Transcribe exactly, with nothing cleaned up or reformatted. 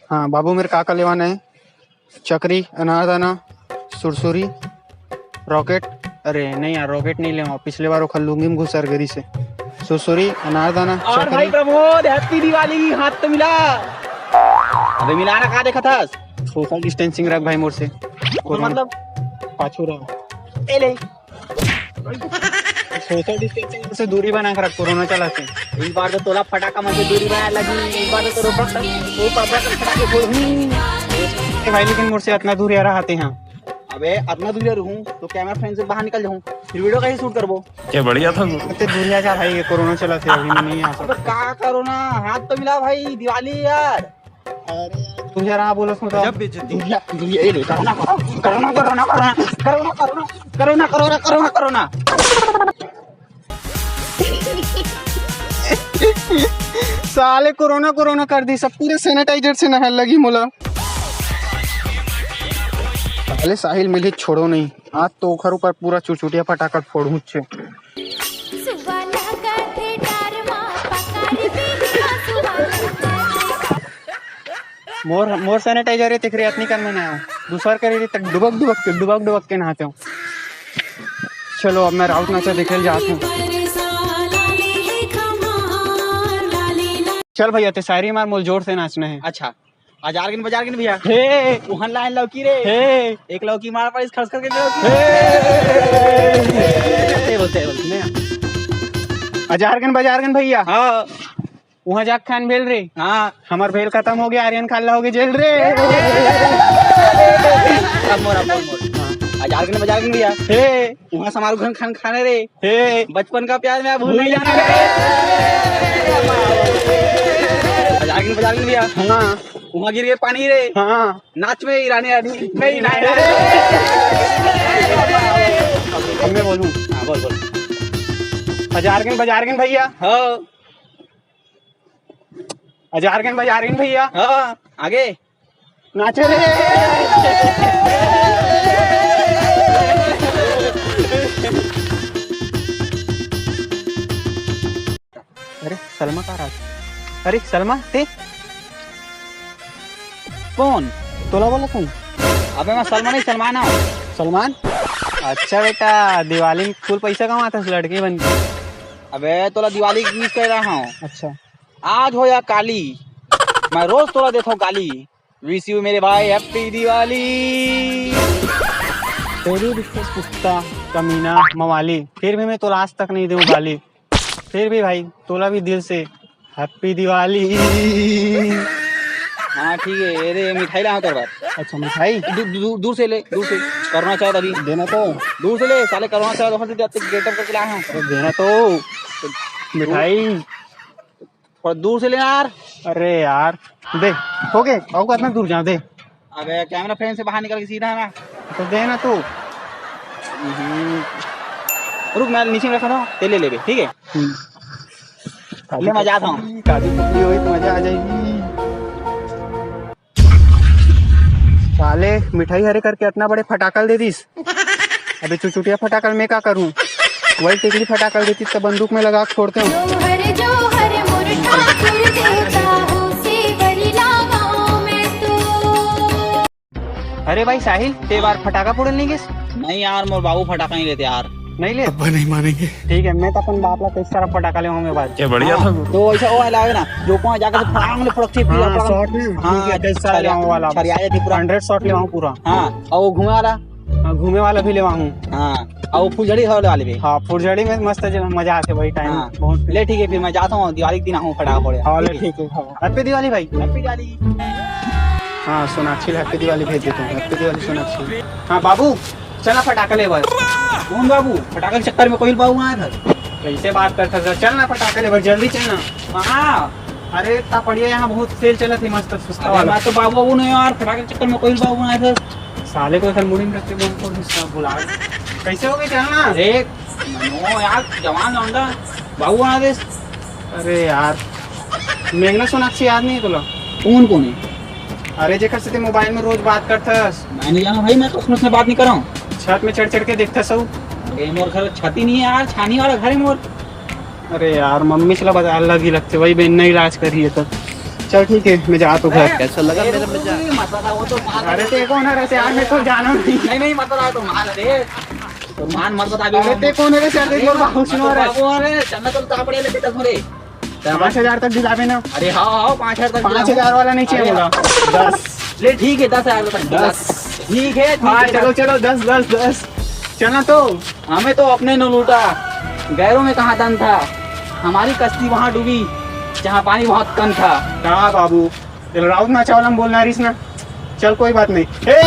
हाँ बाबू, मेर का का लेवाना हे? चकरी, अनारदाना, सुरसुरी, रॉकेट। अरे नहीं यार, रॉकेट नहीं लेवा, पिछले बार ओखर लुंगी में घुसर गरी से। सुरसुरी, अनारदाना, और चकरी। भाई प्रमोद, हैप्पी दिवाली, हाथ तो मिला। अबे मिला ना, का देखत हस? सोशल डिस्टेंसिंग रख भाई मोर से। कोरोना मतलब? पाछू रहो। ए ले। सोशल डिस्टेंसिंग से दूरी बना के रख, कोरोना चलत हे। इस बार तो तोला फटाका मन से दूरी बनाए लगी, इस बार तो तोर ऊपर, ऊपर, ऊपर फटाके फोड़हूं। ए भाई, लेकिन मोर से अतना दूर यार आते हैं। अबे अतना दूर रहूं तो कैमरा फ्रेम से बाहर निकल जाऊं, फिर वीडियो कैसे शूट करबो? क्या बढ़िया था। अते दूर जा भाई, ये कोरोना चलत हे, अभी मैं नहीं आ सकता। अबे का कोरोना, हाथ तो मिला भाई, दिवाली यार। अरे यार, तू जरा बोलो, सुन तो। गजब बेइज्जती। दुनिया, दुनिया, ये ले, corona, corona, corona, corona, corona, corona, corona, corona, corona, corona. साले कोरोना, कोरोना कर दी, सब पूरे सैनिटाइजर से नहाए लगी मोला। साले साहिल मिली छोड़ो नहीं, आज तो ओखर ऊपर पूरा चुचुटिया फटाका फोड़हूं छे। सुबह लगा थे डर माँ, पकारी पीली माँ, सुबह लगा थे। मोर, मोर सैनिटाइजर हे, तेकरे अतनी कन में नहाओ। दूसर करे रे, त डुबक, डुबक के, डुबक, डुबक के नहाते हो। चलो, अब मैं राउत नाचा देखे ल जात हूँ। चल भैया, ते शायरी मार, मोल जोर से नाचना है। अच्छा। अजार गिन बजार गिन भैया। हे। उहन लाइन लौकी रे। हे। एक लौकी मार पारिस खर्च करके लौकी। हे। ते बोलते हैं, बोलते हैं। अजार गिन बजार गिन भैया। हाँ। उहाँ जाके खान भेल रे। हाँ। हमर भेल खत्म हो गया, आर्यन खाल्ला हो गया जेल रे। अब मोर, अब मोर, मोर। हाँ। अजार गिन बजार गिन भैया। हे। उहाँ समारू घन खान खाने रे। हे। बचपन का प्यार मैं भूल नहीं जाना रे। अजार गिन बजार गिन भैया। हाँ। उहाँ गिर गए पानी रे। हाँ। नाच में ही रानी रानी। नहीं, नहीं। अब मैं बोलूँ। हाँ, बोल, बोल। अजार गिन बजार गिन भैया। हाँ। अजार गिन बजार गिन भैया। हाँ, आगे। नाचे रे। अरे सलमा का राज। अरे सलमा, ते? कौन? तोला बोला तू? अबे मैं सलमा नहीं, सलमान हूँ। सलमान? अच्छा बेटा, दिवाली में full पैसा कमाता है लड़की बन के। अबे तोला दिवाली की wish कर रहा हूँ। अच्छा। आज हो या काली, मैं रोज तोला देता हूँ गाली। Wish you मेरे भाई, हैप्पी दिवाली। तेरी रिक्वेस्ट कुत्ता, कमीना, मवाली, फिर भी मैं तोला आज तक नहीं दूँ गाली। फिर भी भाई, तोला भी दिल से हैप्पी दिवाली। हाँ, ठीक है, ये रे, मिठाई लाया हूँ तेरे पास। अच्छा, मिठाई? दू-, दू-, दूर से ले, दूर से। कोरोना चाहे अभी। देना तो। दूर से ले, साले कोरोना चाहे, वहाँ से जाते गेटअप करके लाया हूँ। अरे, देना तो। मिठाई। थोड़ा दूर से ले यार। अरे यार, दे, हो गए, अउ कतना दूर जाऊँ, दे। अबे कैमरा फ्रेम से बाहर निकल के सीधा है ना। तो दे ना तू। हम्म। रुक, मैं नीचे में रखा था, ते ले लेबे, ठीक है? हम्म। ले, मैं जाता हूँ। काजू कतली होई तो मजा आ जाएगी। साले मिठाई हरे करके अतना बड़े फटाकल दे दिस। अबे चुचुटिया फटाकल मैं का करूँ? वही टिकली फटाकल देती तो बंदूक में लगा के फोड़ते हूँ। जोहर जोहर मोर ठाकुर देवता हो, सेवरी लागाओ मैं तो। अरे भाई साहिल, ते बार फटाका फोड़न नहीं गेस? नहीं यार, मोर बाबू फटाका नहीं लेते यार। नहीं ले? अब्बा नहीं मानेंगे। ठीक है, मैं तो अपन बाप ला कई सारा फटाका ले आऊंगा बाद। क्या बढ़िया था। तो ऐसा वो वाला है ना, जो कौन जाके से फटांग ले फड़क से पीला हाँ, फड़क। शॉट में? हाँ, ठीक है, कई सारा ले आऊं वाला। छरिया जाती पूरा। हंड्रेड शॉट ले आऊं पूरा। हाँ, और वो घूमे वाला। हाँ, घूमे वाला भी लेवा हूँ। हाँ, और वो फुलझड़ी हवा वाले भी। हाँ, फुलझड़ी में मस्त ज-, मजा आते भाई टाइम। हाँ। बहुत ले ठीक है, फिर मैं जाता हूँ, दिवाली के दिन आऊँ फटाका फोड़े। हाँ, ले ठीक है, हाँ। हैप्पी दिवाली भाई। हैप्पी दिवाली। हाँ, सोनाक्षी, हैप्पी दिवाली भेज देता हूँ। हैप्पी दिवाली सोनाक्षी। हाँ बाबू, चला फटाका ले बस। कौन बाबू? फटाका के चक्कर में कोई बाबू आया था। कैसे बात करता था? चल ना फटाका ले बस, जल्दी चल ना। हाँ। अरे इतना बढ़िया, यहाँ बहुत सेल चलत है मस्त सस्ता अरे वाला। मैं तो बाबू बाबू नहीं यार, फटाका के चक्कर में कोई बाबू आया था। साले को इधर मुड़ी में रख के बोल, बोल, इसका बुला। कैसे हो गए, चल ना। अरे, मनो यार, जवान लौंडा, बाबू बना दे। अरे यार, मेघना सोनाक्षी याद नहीं है तोला? कौन, कौन है? अरे, जेकर से ते मोबाइल में रोज बात करथस। मैं नहीं जाना भाई, मैं तो उसमें से बात नहीं कर रहा हूँ। छत में चढ़ चढ़ के देखथस हऊ। अरे, मोर घर छत ही नहीं है यार, छानी वाला घर है मोर। अरे यार, मम्मी से ला बता, अलग ही लगते, वही बहन नहीं इलाज करी है तो। चल ठीक है, मैं जाता हूँ घर। कैसा लगा मेरा मजाक? अरे ते कौन है रे यार, मैं तो जाना नहीं। नहीं नहीं, मत बता, तो मान रे। तो मान मत बता अभी। अरे ते कौन है रे यार, तेरी और बाहु सुनो रे। बाबू, अरे चलना तो तापड़े लेके चल रे। पाँच हजार तक दिलावे ना। अरे हाँ हाँ, पाँच हजार तक। पाँच हजार वाला नहीं चाहिए बोला। दस। ले ठीक है, दस हजार तक। दस। ठीक है, ठीक हाँ है, चलो चलो, दस दस दस। चलना तो। हमें तो अपने ने लूटा, गैरों में कहाँ दम था। हमारी कश्ती वहाँ डूबी, जहाँ पानी बहुत कम था। हाँ बाबू, राउत ना चावल हम बोलना रहीस ना। चल कोई बात नहीं। ए!